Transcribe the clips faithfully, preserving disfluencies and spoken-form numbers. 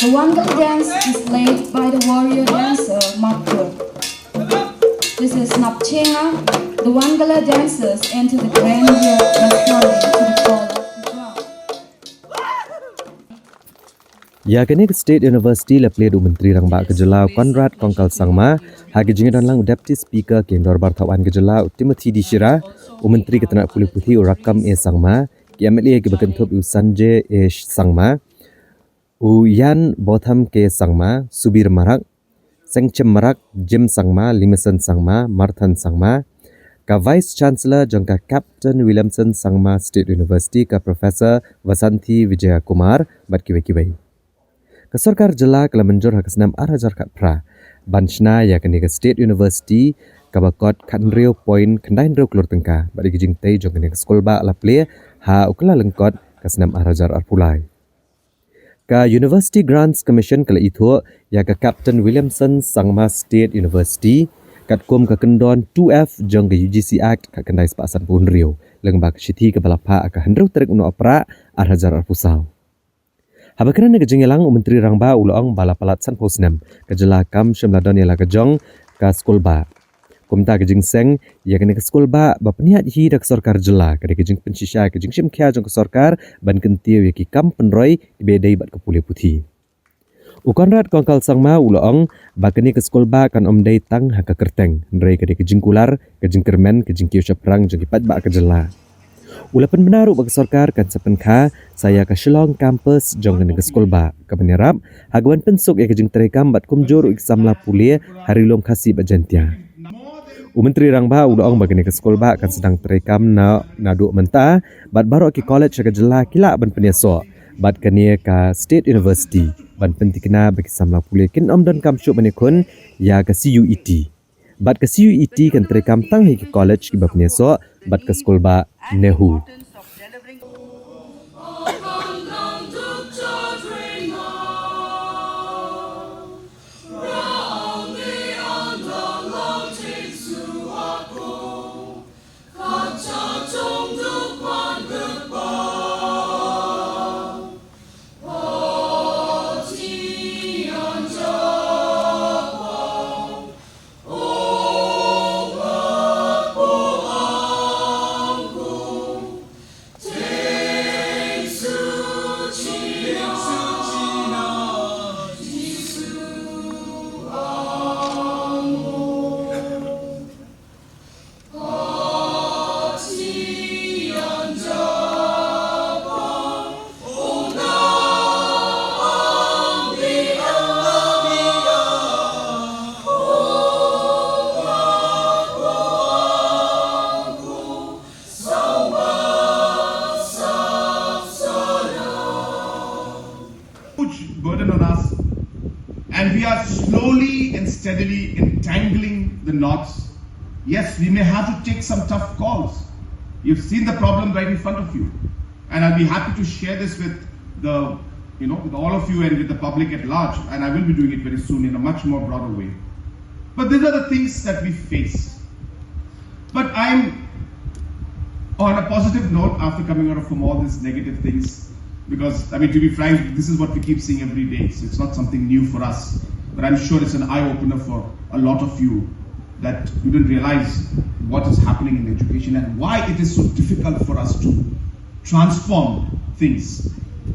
The Wangala dance is led by the warrior dancer Makpur. This is Napchenga. The Wangala dancers enter the grand year responding to the call of the drum. Ïa kane ka State University la plie da u Myntri Rangbah ka jylla u Conrad Kongkal Sangma ha ka jingdon lang u Deputy Speaker ka Dorbar Thawaiñ ka jylla u Timothy D Shira, u Myntri ka tnat pule puthi u Rakkam A Sangma, ki M L A kiba kynthup u Sanjay A Sangma, u Ian Botham K Sangma, Subir Marak, Sengchem Marak, Jim Sangma, Limeson Sangma, Marthan Sangma, ka Vice Chancellor jong ka Captain Williamson Sangma State University, ka Professor Vasanthi Vijayakumar bad kiwei kiwei. Ka sorkar jylla ka la mynjur ha ka snem ar hajar khatphra ban shna ïa kane ka State University kaba kot khathynriew point khyndai hynriew klur tyngka bad ïa ka jingtei jong kane ka skulbah la plie ha u Kyllalyngkot ka snem ar hajar arphew lai. Ka University Grants Commission ka la ithuh ïa ka Captain Williamson Sangma State University katkum ka kyndon two F jong ka U G C Act khatkhyndai spah sanphew hynriew, lyngba ka shithi kaba la phah ha ka hynriew tarik u Nohprah ar hajar arphew saw. Haba kren ha ka jingïalang, u Myntri Rangbah u la ong ba la palat sanphew snem ka jylla kam shym la don ïa la ka jong ka skulbah. Kumta ka jingseng ïa kane ka skulbah ba pynïaid hi da ka sorkar jylla ka dei ka jingpynshisha ïa ka jingshim khia jong ka sorkar ban kyntiew ïa ki kam pynroi kiba ïadei bad ka pule puthi. U Conrad Kongkal Sangma u la ong ba kane ka skulbah kan ym dei tang ha ka kyrteng, hynrei ka dei ka jingkular, ka jingkyrmen, ka jingkiew shaphrang jong ki paidbah ka jylla. U la pynbna ruh ba ka sorkar kan sa pynkha sa ïa ka Shillong Campus jong kane ka skulbah, kaban ïarap ha kaban pynsuk ïa ka jingtreikam bad kumjuh ruh ïa ki samla pule ha Ri Lum Khasi bad Jaintia. U Myntri Rangbah u la ong ba kane ka skulbah kan sdang treikam na naduh mynta bad baroh ki college ha ka jylla ki lah ban pynïasoh bad kane ka State University ban pyntikna ba ki samla pule kin ym donkam shuh ban ïakhun ïa ka C U E T. Bad ka C U E T kan treikam tang ha ki college kiba pynïasoh bad ka skulbah NEHU. Huge burden on us, and we are slowly and steadily entangling the knots. Yes, we may have to take some tough calls. You've seen the problem right in front of you, and I'll be happy to share this with the, you know, with all of you and with the public at large, and I will be doing it very soon in a much more broader way. But these are the things that we face. But I'm on a positive note after coming out of from all these negative things, because, I mean, to be frank, this is what we keep seeing every day. So it's not something new for us, but I'm sure it's an eye opener for a lot of you that you didn't realize what is happening in education and why it is so difficult for us to transform things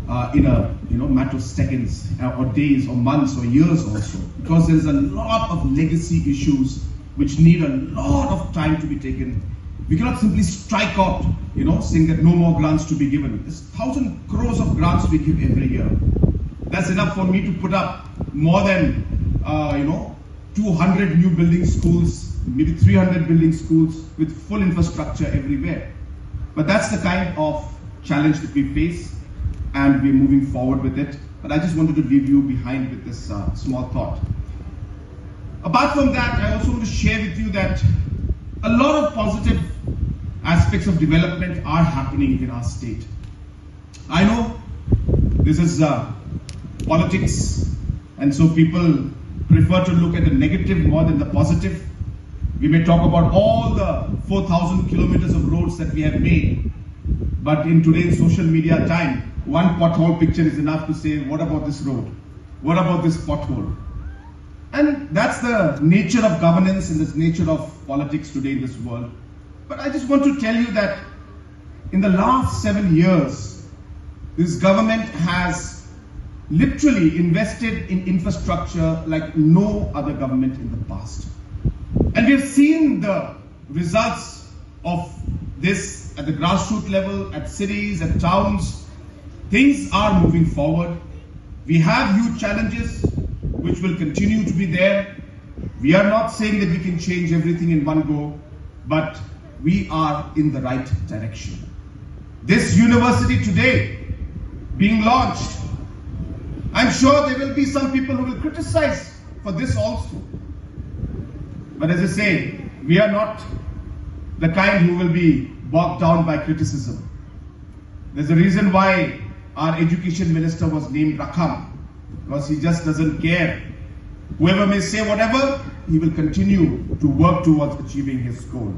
uh, in a, you know, matter of seconds uh, or days or months or years also, because there's a lot of legacy issues which need a lot of time to be taken. We cannot simply strike out, you know, saying that no more grants to be given. There's thousand crores of grants we give every year. That's enough for me to put up more than, uh, you know, two hundred new building schools, maybe three hundred building schools with full infrastructure everywhere. But that's the kind of challenge that we face, and we're moving forward with it. But I just wanted to leave you behind with this uh, small thought. Apart from that, I also want to share with you that a lot of positive aspects of development are happening in our state. I know this is uh, politics, and so people prefer to look at the negative more than the positive. We may talk about all the four thousand kilometers of roads that we have made, but in today's social media time, one pothole picture is enough to say, "What about this road?" What about this pothole? And that's the nature of governance and the nature of politics today in this world. But I just want to tell you that in the last seven years, this government has literally invested in infrastructure like no other government in the past. And we've seen the results of this at the grassroots level, at cities, at towns. Things are moving forward. We have huge challenges which will continue to be there. We are not saying that we can change everything in one go, but we are in the right direction. This university today being launched, I'm sure there will be some people who will criticize for this also. But as I say, we are not the kind who will be bogged down by criticism. There's a reason why our education minister was named Rakham, because he just doesn't care. Whoever may say whatever, he will continue to work towards achieving his goal.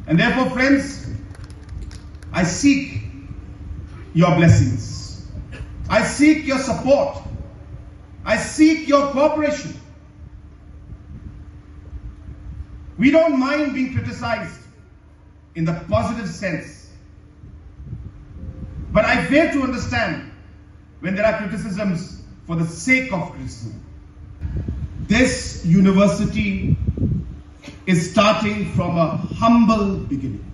And therefore, friends, I seek your blessings. I seek your support. I seek your cooperation. We don't mind being criticized in the positive sense. But I fail to understand when there are criticisms for the sake of criticism. This university is starting from a humble beginning.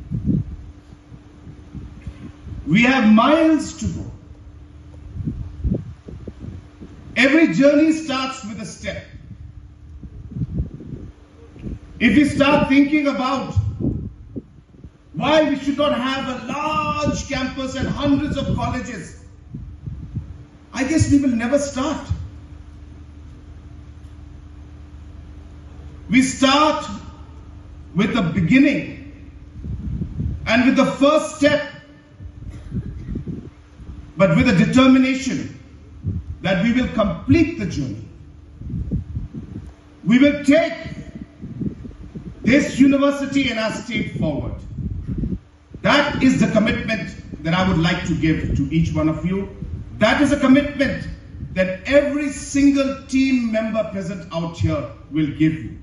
We have miles to go. Every journey starts with a step. If we start thinking about why we should not have a large campus and hundreds of colleges, I guess we will never start. We start with the beginning and with the first step, but with a determination that we will complete the journey. We will take this university and our state forward. That is the commitment that I would like to give to each one of you. That is a commitment that every single team member present out here will give you.